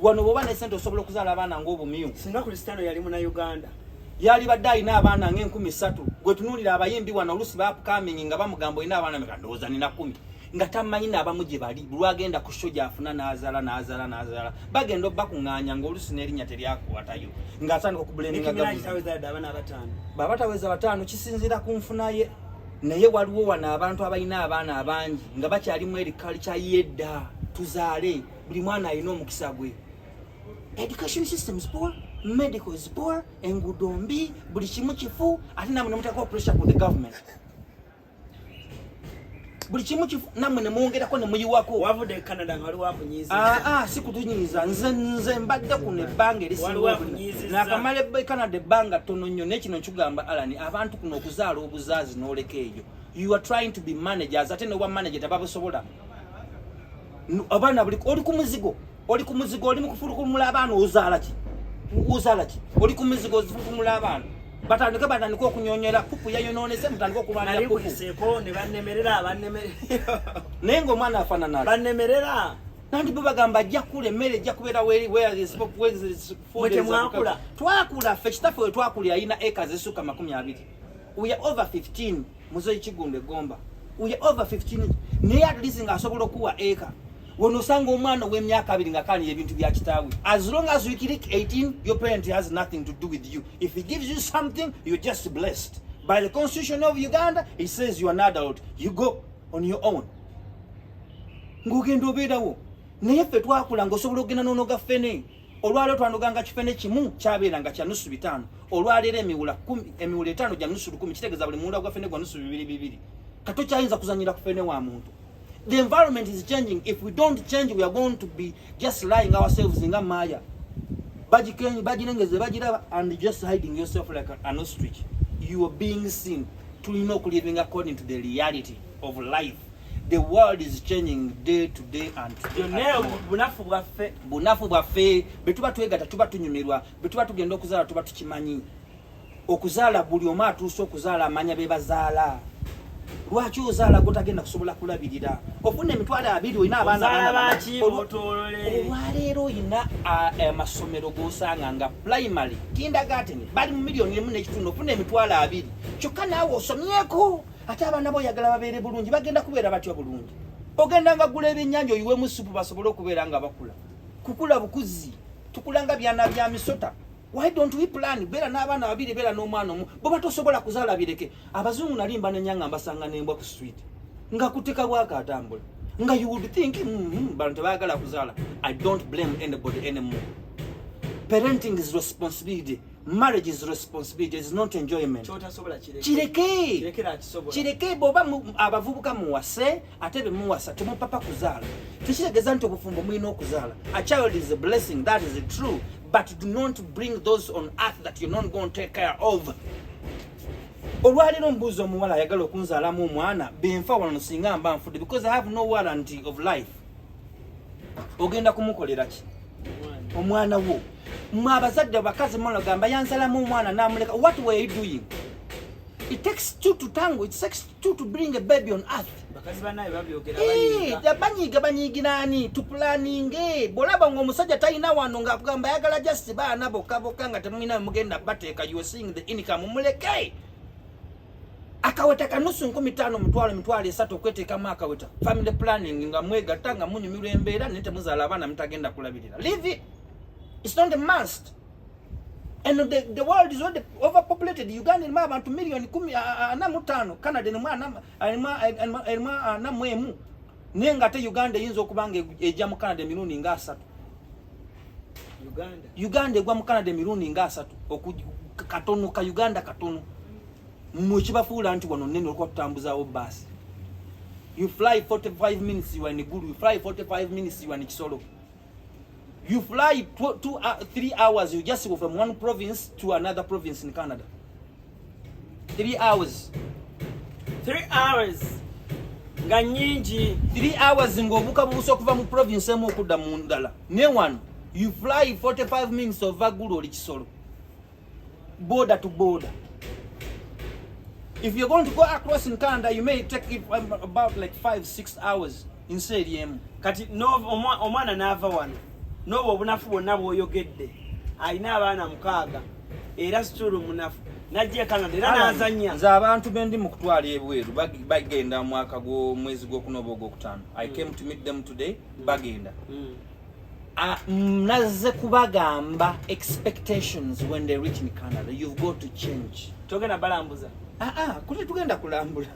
Wano bw'oba ne ssente osobola okuzaala abaana ng'obumyu. Singa Cristiano yali muna Uganda. Yali badde alina abaana ng'enkumbi 3. Gwe tunuulira abayimbi wano, oluusi ba upcoming nga bamugamba, "Olina abaana meka?" "Ndowooza nina 10," nga tamanyi n'abamu gye bali. Lwagenda ku show gy'afuna n'azaala, n'azaala, n'azaala, bagenda obbakuŋŋaanya ng'oluusi n'erinnya teryakwatayo, ng'atandika okublaminga Nicki Minaj government. taweza yadde abaana 5. Baba taweza 5, kisinziira ku nfuna ye. Naye waliwo wano abantu abalina abaana abangi nga bakyalimu eri culture yedda, tuzaale, buli mwana alina omukisa gwe. Education system is poor, medical is poor, enguudo mbi, buli kimu kifu, ate namwe nemuteekako pressure ku the government. Buli kimu kifu, nammwe nemwongerako nemuyiwako. Wavudde e Canada nga waliwo akunyiiza? Ah, ah, si kutunyiiza. Nze mbadde kuno ebbanga erisinga Waliwo obunene. akunyiizizza. Nakamala e Canada ebbanga ttono nnyo, naye kino nkigamba Alani, abantu kuno okuzaala obuzaazi n'oleka eyo, you are trying to be managers, ate n'obwa manager tebabusobola. Abaana buli oli ku muzigo, oli ku muzigo, oli mu kufulukumula abaana. Ozaala ki? Ozaala ki? Oli ku muzigo, ozifulukumula abaana, batandike okunyonyola pupu yayonoonese, mutandike okulwanira Nali pupu. kuyiseeko ne bannemerera, bannemerera. Naye ng'omwana afaanana ati. Bannemerera. Nanti bo bagamba ajja kula, emmere ejja kubeera where is food Mwe is. temwakula? Twakula ffe. Kitaffe we twakulira alina acres ezisukka 20. We are over 15. Muzeyi Kigunda egomba, we are over 15, naye at least ng'asobola okuwa eka. Wano osanga omwana ow'emyaka 20 nga kaanira ebintu bya kitaawe. As long as you click 18, your parent has nothing to do with you. If he gives you something, you're just blessed. By the constitution of Uganda, it says you are an adult, you go on your own, ng'ogenda obeerawo. Naye ffe twakula ng'osobola okugenda n'onoga ffene. Olwaleero twanoganga kifene kimu kyabeeranga kya nusu 500. Olwaleero emiwula 10, emiwula 5 gya nusu 1000, kitegeeza buli muwula gwa ffene gwa nusu bibiri bibiri. Katokyayinza kuzanyira ku ffene wa muntu. The environment is changing. If we don't change, we are going to be just lying ourselves nga maya. Bagirengeze, bagiraba, and just hiding yourself like an ostrich. You are being seen. Tulina okuliving according to the reality of life. The world is changing day to day and today and Byonna tomorrow. bunafu bwaffe. Bunafu bwaffe. Bwe tuba twegatta tuba tunyumirwa, bwe tuba tugenda okuzaala tuba tukimanyi okuzaala. Buli omu atuuse okuzaala amanya be bazaala. Lwaki ozaala gotagenda kusobola kulabirira? Ofuna 20,000, olina abaana Ozaala abaana baki? Botoolole. Olwaleero oyina amasomero g'osanga nga primary, kindergarten bali mu 1.5 miliyoni. Ofuna 20,000, kyokka naawe osomyeko, ate abaana bo oyagala babeere bulungi. Bagenda kubeera batya bulungi? Ogenda nga gula ebyennyanja oyiwemu supu basobole okubeera nga bakula. Kukula bukuzi, tukula nga byana bya misota. Why don't we plan? Beera n'abaana babiri, beera n'omwana omu. Bweba tosobola kuzaala, bireke. Abazungu nali mbanenya nga mbasanga n'embwa ku street nga kuteka bwaka atambula, nga you would think bano tebaagala kuzaala. I don't blame anybody anymore. Parenting is responsibility, marriage is responsibility, is not enjoyment. Kyotasobola kireke. Kireke. Kirekera akisobola. Kireke. Bwoba abavubuka muwase, ate bemuwasa temupapa kuzaala. Tekitegeeza nti obufumbo mulina okuzaala. A child is a blessing, that is true, but do not bring those on earth that you're not going to take care of. Olwaleero mbuuza omuwala ayagala okunzaalamu omwana, benfa wano singa mba nfudde, because I have no warranty of life, ogenda kumukolera ki omwana wo? Mwe abazadde abakazi mulagamba yanzalamu omwana namuleka. What were you doing? It takes two to tango. It takes two to bring a baby on earth. Bakazi bannaye babyogera. Eh, banyiiga. Banyiiga, banyiigiraani? Tuplaninge. Bwolaba nga omusajja talina wano ng'akugamba ayagala just baana bokka bokka nga temulina mugenda bateeka, you are seeing the income, muleke. Akaweta kanusu 5,000, 1,000, 30,000 okweteekamu akaweta. Family planning nga mwegatta nga munyumirwa embeera, naye temuzaala abaana mutagenda kulabirira. Leave it, it's not a must. And the world is already overpopulated. Uganda erimu abantu 45 miliyoni. Canada erimu 41, naye nga ate Uganda eyinza okuba nga ejja mu Canada emirundi nga 30. Uganda. Uganda egwa mu Canada emirundi nga 30. Katono ka Uganda katono. Mmwe kibafuula nti wano nene olwokuba tutambuzaawo baasi. You fly 45 minutes, you are in Gulu. You fly 45 minutes, you are in Kisoro. You fly 2, 3 hours, you just go from one province to another province in Canada. 3 hours. 3 hours nga nyingi. 3 hours ng'obuuka bubusa okuva mu province emu okudda mu ndala. Ne wano you fly 45 minutes ova Gulu, oli Kisoro, border to border. If you're going to go across in Canada, you may take it about like 5, 6 hours nsi eri emu. Kati omwana n'ava wano n'obwo obunafu bwonna bw'oyogedde, alina abaana mukaaga, era situlu munafu, najja e Canada era n'azannya. Nze abantu bendi mu kutwala ebweru bagenda mu mwaka gw'omwezi gwokuna oba ogwokutaano. I came to meet them today, bagenda. Nazze kubagamba expectations when they reach in Canada, you've got to change. Togenda balambuza? Ah, ah, kuti tugenda kulambula,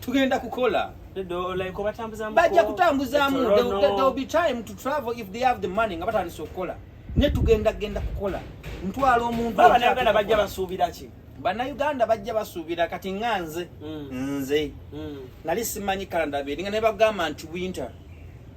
tugenda kukola. Neddo, like obatambuzamu. Bajja kutambuzaamu. There will be time to travel if they have the money nga batandise okukola, ne tugenda genda kukola, ntwala omuntu. Bannayuganda bajja basuubira ki? Bannayuganda bajja basuubira kati nga nze, nze nali simanyi Canada beringa, ne bagamba nti winter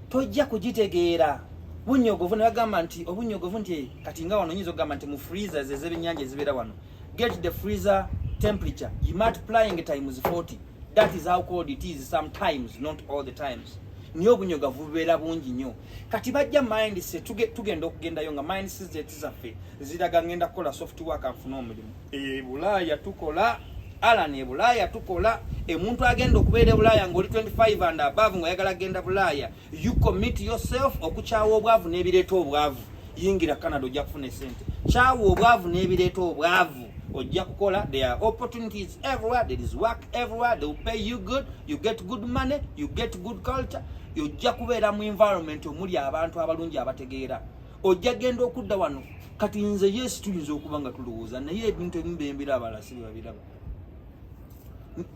tojja kugitegeera, bunyogovu, ne bagamba nti obunyogovu, nti kati nga wano nyinza okugamba nti mu freezers ez'ebyennyanja ezibeera wano, get the freezer temperature, you multiplying times 40, that is how cold it is sometimes, not all the times, naye obunyogavu bubeera bungi nnyo. Kati bajja mindset, tugenda okugendayo nga mindset zaffe ziraga ngenda kukola soft work nfune omulimu. E Bulaaya tukola, Alan, e Bulaaya tukola. Emuntu agenda okubeera e Bulaaya ng'oli 25 and above ng'oyagala genda Bulaaya, you commit yourself okukyawa obwavu n'ebireeta obwavu. Yingira Canada, ojja kufuna esente. Kyawa obwavu n'ebireeta obwavu, ojja kukola. There are opportunities everywhere, there is work everywhere, they will pay you good, you get good money, you get good culture. Ojja kubeera mu environment omuli abantu abalungi abategeera. Ojja genda okudda wano. Kati nze, yes, tuyinza okuba nga tulowooza, naye ebintu ebimu bembira abalala si bwe babiraba.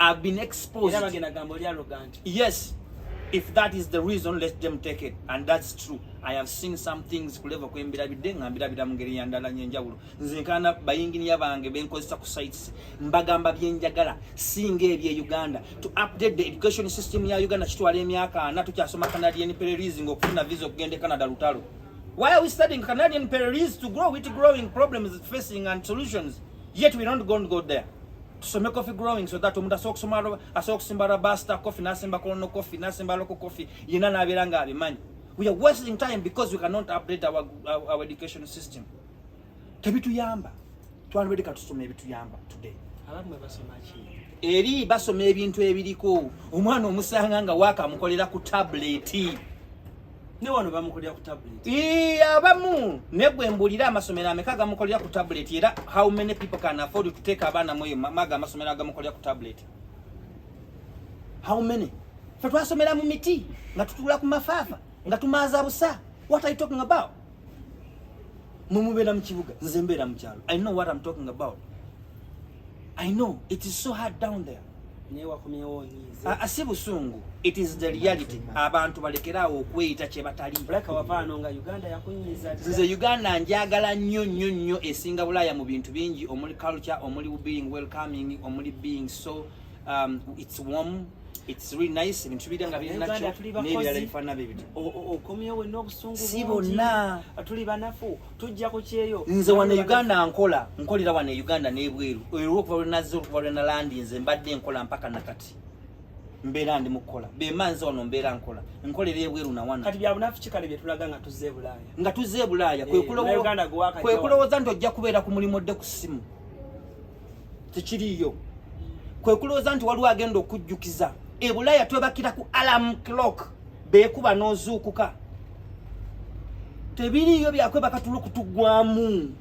I've been exposed. Era bagenda gamba oli arrogant. Yes, if that is the reason, let them take it. And that's true, I have seen some things ku level kwembirabidde nga mbirabira mu ngeri yandala nnyo enjawulo. Nze nkaana bayinginiya bange benkozesa ku sites, mbagamba byenjagala singa ebye Uganda. To update the education system ya Uganda kitwala emyaka 40. Tukyasoma Canadian Prairies ng'okufuna visa okugenda e Canada lutalo. Why are we studying Canadian Prairies to grow with growing problems facing and solutions, yet we don't go to go there? Tusome coffee growing so that omuntu asobola okusoma, asobola okusimba robusta coffee, n'asimba colonel coffee, n'asimba local coffee, yenna n'abeera nga abimanyi. We are wasting time because we cannot update our education system. Tebituyamba. Twalibadde katusoma ebituyamba today. Abammwe basoma ki? Eri basoma ebintu ebiriko. Omwana omusanga nga waaka amukolera ku tableti. Ne wano bamukolera ku tablet. Ii, abamu negwe mbulira amasomero ameka gamukolera ku tablet, era how many people can afford to take abaana mweyo maga amasomero agamukolera ku tablet? How many? Fe twasomera mu miti, nga tutuula ku mafaafa, nga tumaaza busa. What are you talking about? Mwe mubeera mu kibuga, nze mbeera mu kyalo. I know what I'm talking about. I know it is so hard down there. Naye wakomyewo onyiize. Ah, ah, si busungu, it is the reality. Abantu balekeraawo okweyita kye batali. Bulaka wavaano nga Uganda yakunyiiza dda. Nze Uganda njagala nnyo nnyo nnyo, esinga Bulaaya mu bintu bingi, omuli culture, omuli being welcoming, omuli being so it's warm, it's really nice, ebintu biri nga biri Uganda nakyo tuli bakozi. n'ebirala bifaanana bye bityo. Okomyewo wenna obusungu Si bungi. bonna. Tuli banafu, tujja ku kyeyo. Nze wano e Uganda nkola, nkolera wano e Uganda n'ebweru. Era okuva lwe nazze, okuva lwe nalandi, nze mbadde nkola mpaka nakati, mbeera ndi mu kukola. Bemba nze wano mbeera nkola, nkolera ebweru nawana. Kati bya bunafu kikale bye tulaga nga tuzze e Bulaaya? Nga tuzze e Bulaaya, Munnayuganda gwe wakajja kwe kulowooza nti ojja kubeera ku mulimu odde ku ssimu, tekiriiyo. Kwe kulowooza nti waliwo agenda okujjukiza. E Bulaaya twebakira ku alarm clock, beekuba n'ozuukuka. Tebiriiyo byakwebaka tulo kutuggwamu.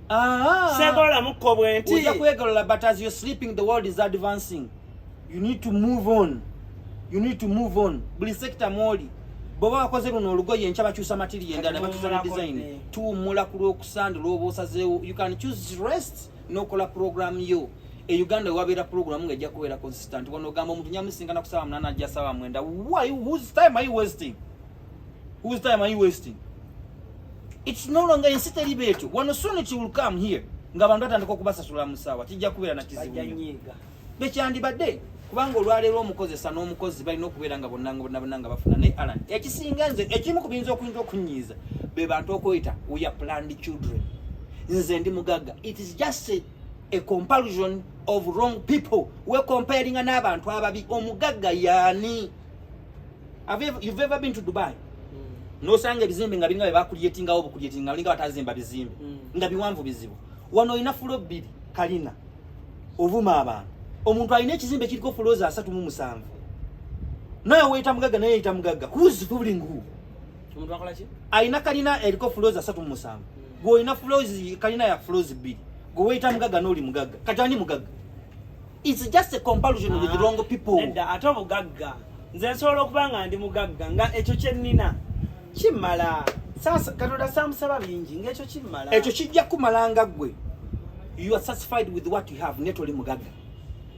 Ah. Seegolola mukko bwe nti. Ojja kwegolola, but as you're sleeping, the world is advancing. You need to move on, you need to move on. Buli sector mwoli bw'oba wakoze luno olugoye, enkya bakyusa material endala, ne bakyusa ne Kati design. tuwummulako. Tuwummula ku lwokusande lwoba osazeewo. You can choose rest n'okola program yo. E Uganda wewabeera program ng'ejja kubeera consistent. Wano ogamba omuntu nyamusinkana ku saawa 8, ajja saawa 9. Why? Whose time are you wasting? Whose time are you wasting? It's no longer, ensi teri beetyo wano. Soon it will come here ng'abantu batandika okubasasula mu ssaawa. Kijja kubeera na kizibu Bajja nnyo. nyiiga. Bekyandibadde, kubanga olwaleero omukozesa n'omukozi balina okubeera nga bonna bonna bonna nga bafuna. Naye Alan, ekisinga nze ekimu ku biyinza okuyinza okunyiiza be bantu okweyita "we are planned children", nze ndi mugagga. It is just a comparison of wrong people. Wecomparinga n'abantu ababi. Omugagga yaani? You've ever been to Dubai? Nosanga ebizimbe nga biringa byebakulyetingawo bukulyetinga, biringa batazimba bizimbe nga biwanvu bizibu. Wano olina floor 2 kalina, ovuma abantu. Omuntu alina ekizimbe kiriko floors 37, naye weeyita mugagga, naye yeyita mugagga. Who's fooling who? Omuntu akola ki? Alina kalina eriko floors 37, gwe olina floors kalina ya floors 2, gwe weeyita mugagga, n'oli mugagga. Kati ani mugagga? It's just a comparison with wrong people. Nedda, ate obugagga, nze nsobola okuba nga ndi mugagga nga ekyo kye nnina kimmala. Katonda saamusaba bingi, ngaekyo kimmala. Ekyo kijja kumalanga gwe you are satisfied with what you have, naye toli mugagga.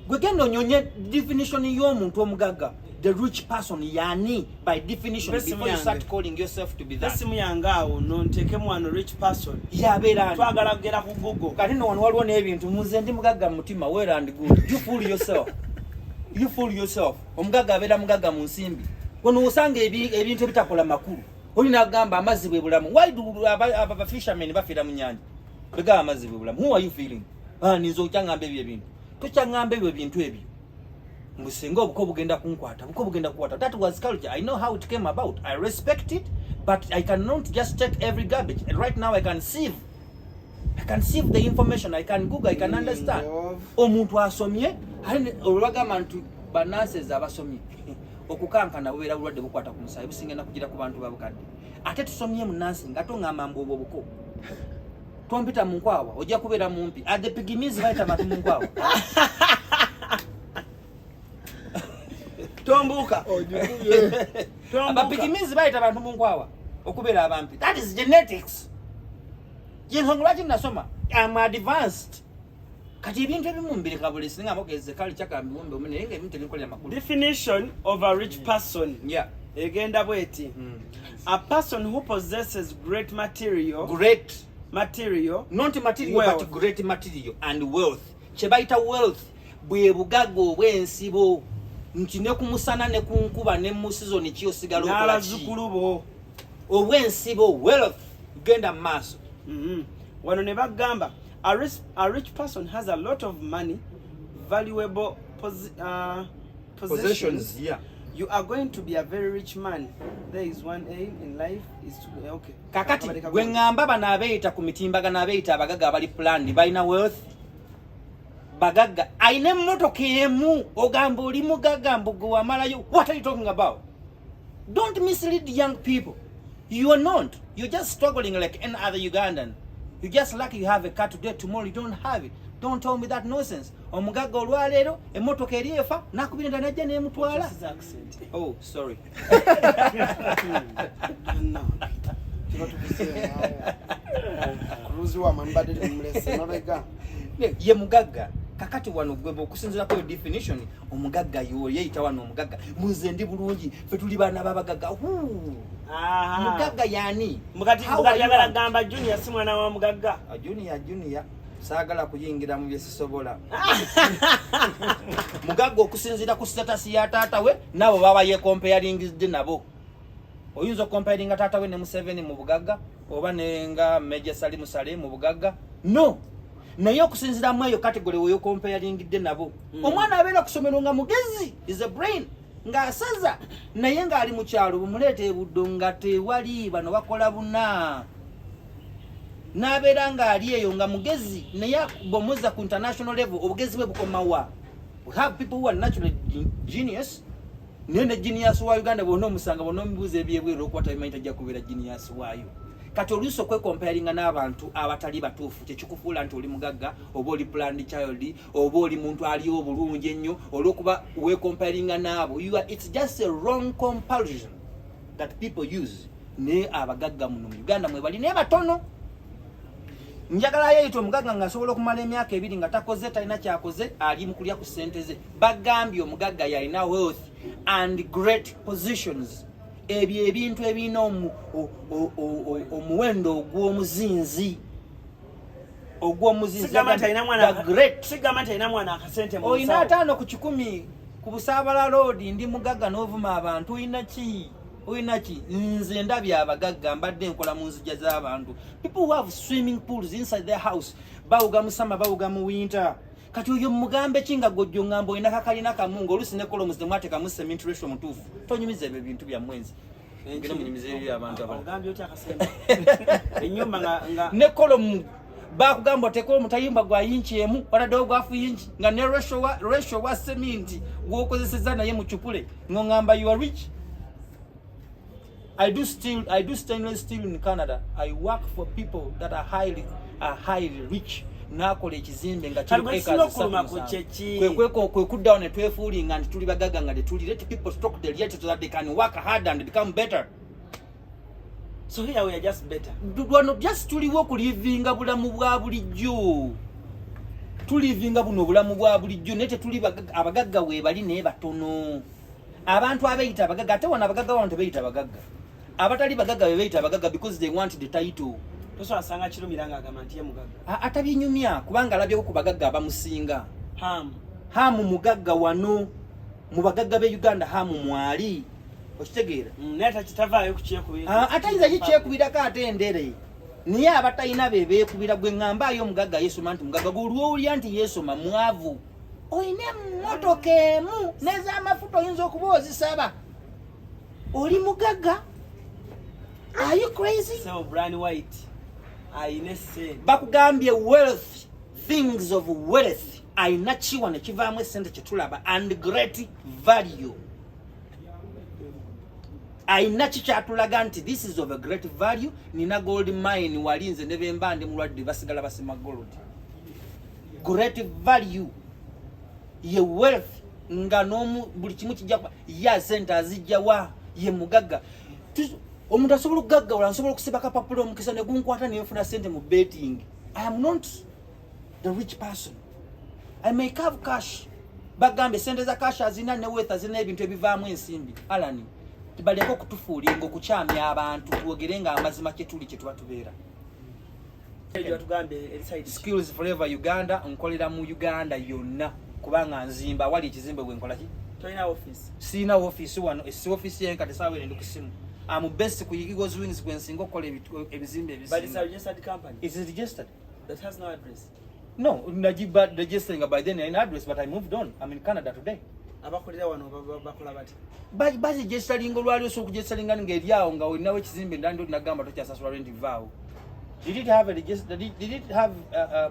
Gwe genda onyonye definition y'omuntu omugagga. The rich person yani by definition, Mpe simu before you start yange. calling yourself to be that. Esimu yange awo nontekemu wano "rich person". Yabeera ani? Twagala kugera ku Google. Kati no wano waliwo n'ebintu, muze ndi mugagga mu mutima. Well and good, you fool yourself, you fool yourself. Omugagga abeera mugagga mu nsimbi. Wano osanga ebintu ebitakola makulu. Olina agamba amazzi bwe bulamu. Why do aba fishermen bafiira mu nyanja? Begaba amazzi bwe bulamu. Who are you feeling? Ah, ninza okyaŋŋamba ebyo ebintu, tokyaŋŋamba ebyo ebintu ebyo mbu singa obuko bugenda kunkwata, buko bugenda kukwata. That was culture. I know how it came about, I respect it, but I cannot just take every garbage. And right now I can sieve the information, I can Google, I can understand. Omuntu asomye olwagamba nti bananses abasomye okukankana bubeera bulwadde bukwata ku musaayi, businga kugira ku bantu babukadde. Ate tusomye mu nursing, ate oŋŋamba mbu obwo buko tompita mu nkwawa, ojja kubeera mumpi. At the pygmies bayita bantu mu nkwawa. Tombuuka. Ogikubye. Tombuuka. Abapygmies bayita bantu mu nkwawa okubeera abampi. That is genetics. Yensonga lwaki nasoma, am advanced. Kati ebintu ebimu mbireka buli singa mokeze kali kyaka mbiwumbe omu, naye nga ebintu tebinkolera makulu. Definition of a rich person egenda bweti: a person who possesses great material Great material not material wealth. But great material and wealth. Kye bayita wealth bwe bugagga obw'ensibo, nti ne ku musana ne ku nkuba ne mu season ki osigala okola ki? N'abazzukulu bo. Obw'ensibo, wealth. Genda mu maaso. Wano ne bagamba a rich person has a lot of money, valuable possessions. You are going to be a very rich man. There is one aim in life is to, okay. Kakati gwe ŋŋamba bano abeeyita ku mitimbagano, abeeyita abagagga abali planned, balina wealth? Bagagga ayina emmotoka emu, ogamba oli mugagga, mbu gwe wamalayo. What are you talking about? Don't mislead young people. You are not, you're just struggling like any other Ugandan. You just lucky you have a car today, tomorrow you don't have it. Don't tell me that nonsense. Omugagga olwaleero emmotoka eri efa nakubira endala najja nemutwala. This is accent. Oh, sorry. Kiba tukuseewo kuluzi wamwe mubadde temumulese mabega. Ye mugagga. Kakati wano gwe okusinziira ku definition, omugagga yoyeyita wano omugagga, muze ndi bulungi, fe tuli baana b'abagagga. Huu. Aha. Mugagga yani? Mukati How mukati are you? yagala gamba Junior si mwana wa mugagga. Ah, Junior, Junior saagala kuyingira mu byesisobola. Mugagga okusinziira ku status ya taata we nabo baba yecomparingidde nabo. Oyinza okucomparinga taata we ne Museveni mu bugagga, oba nenga Major Salim Saleh mu bugagga? No, naye okusinziira mu eyo category weyocomparingidde nabo. Omwana abeera ku ssomero nga mugezi, is a brain, ng'asaza, naye ng'ali mu kyalo, bumuleeta ebuddo nga tewali, bano bakola buna, n'abeera ng'ali eyo nga mugezi, naye bw'omuzza ku international level obugezi bwe bukomawa? We have people who are naturally genius, naye ne genius wa Uganda bwona omusanga, bwona omubuuza ebyebweru, okuba tabimanyi, tajja kubeera genius waayo. Kati oluusi okwecomparinga n'abantu abatali batuufu kyekikufuula nti oli mugagga oba oli planned child oba oli muntu ali obulungi ennyo olw'okuba wecomparinga n'abo. It's just a wrong comparison that people use. Naye abagagga muno mu Uganda mwe bali, naye batono. Njagala yeeyita omugagga ng'asobola okumala emyaka 2 nga takoze, talina kyakoze, ali mu kulya ku ssente ze. Bagambye omugagga yalina wealth and great positions, ebyo ebintu ebirina omuwendo ogw'omuzinzi, ogw'omuzinzi. Sigamba nti alina mwana. The great. Sigamba nti alina mwana akasente mu Olina nsawo. 50 ku 100 ku Busaabala Road, ndi mugagga, n'ovuma abantu. Olina ki? Olina ki? Nze ndabye abagagga, mbadde nkola mu nzija z'abantu, people who have swimming pools inside their house, bawuga mu summer, bawuga mu winter. Kati oyo mugambe ki nga gojjo ngamba olina kakalina kamu ng'oluusi ne columns temwatekamu cement ratio mutuufu? Tonyumiza ebyo ebintu byammwe, nze ngenda munyumiza eri abantu abalala. Ogambye otya akasemba ennyumba nga Ne column bakugamba oteeka omutayimba gwa yinki emu, wataddewo gwa half yinki, nga ne ratio wa cement gwokozeseza naye mu cupule, ng'oŋŋamba you are rich. I do stainless steel in Canada. I work for people that are highly rich. Nakola ekizimbe nga Kati gwe kisinga acres okuluma ssatu ku musanvu. kyeki? Kwe kuddawo ne twefuulinga nti tuli bagagga nga tetuli. Let people talk the reality so that they can work hard and become better. So here we are just better. Wano just tuliwo okulivinga bulamu bwa bulijjo, tulivinga buno obulamu bwa bulijjo, naye tetuli abagagga weebali naye batono. Abantu abeeyita abagagga, ate wano abagagga wano tebeeyita bagagga, abatali bagagga be beeyita abagagga because they want the title. Tosobola sanga Kirumira ng'agamba nti ye mugagga. Atabinyumya kubanga alabyeko ku bagagga abamusinga. Hamu. Hamu mugagga wano mu bagagga b'e Uganda, Hamu mwali, okitegeera? Naye takitavaayo kukyekubira. Ah, atayinza kikyekubirako ate endere, naye abatalina be beekubira. Gwe ŋŋambaayo omugagga yeesoma nti mugagga, gwe olwowulira nti yeesoma mwavu, olina emmotoka emu n'ez'amafuta oyinza okuba ozisaba, oli mugagga? Are you crazy? So Brian White ayina essente. Bakugambye wealth, things of wealth, ayina kiwa ne kivaamu esente kyetulaba and great value. Ayina kikyatulaga nti this is of a great value. Nina gold mine wali, nze ne bemba ndi mulwadde basigala basima gold. Great value ye wealth, nga n'omu buli kimu kijja kuba ya sente azijjawa, ye mugagga. Omuntu asobola okugaggawala, nsobola okusiba kapapula omukisa ne gunkwata nenfuna sente mu betting. I am not the rich person. I may have cash. Bagambye sente za cash azina ne wealth azina, ebintu ebivaamu ensimbi. Alani baleke okutufuulinga, okukyamya abantu, twogere nga amazima kyetuli kye tuba tubeera. Ejo watugambye eri side ki? Skills Forever Uganda, nkolera mu Uganda yonna kubanga nzimba awali ekizimbe bwe nkola ki. Tolina office? Siina office wano, esi office yenka tesaawa eno ndi ku simu. Am best ku Eagles Wings, kwe nsinga okukola ebizimbe But it's a ebisinga. registered company Is it registered? That has no address. No, nagiba registering by then in address, but I moved on. I'm in Canada today. Abakolera wano bakola bati? Baziregisteringa olwali, osobola okuregisteringa ng'eri awo nga olinawo ekizimbe ndandi nagamba tokyasasula rent, vaawo. Did it have a register? Did it have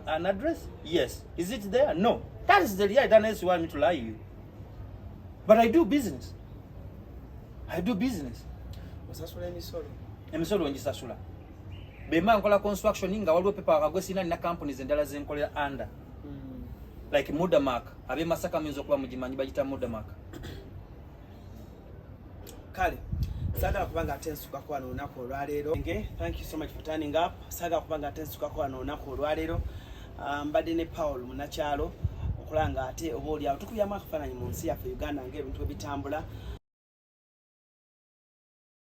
an address? Yes. Is it there? No. That is the reality, unless you want me to lie you. But I do business. I do business. Osasula emisolo? Emisolo ngisasula. Bemba nkola construction nga waliwo paper gwe sina, nina companies endala zenkolera under. Like Mudamark, ab'e Masaka muyinza okuba mugimanyi, bagita Mudamark. Kale saagala kubanga ate nsukako wano olunaku olwaleero. Nge thank you so much for turning up. Saagala kubanga ate nsukako wano olunaku olwaleero. Ah, mbadde ne Paul Munakyalo okulaba nga ate oba oliawo tukubyamu akafaananyi mu nsi yaffe Uganda ng'ebintu bwe bitambula.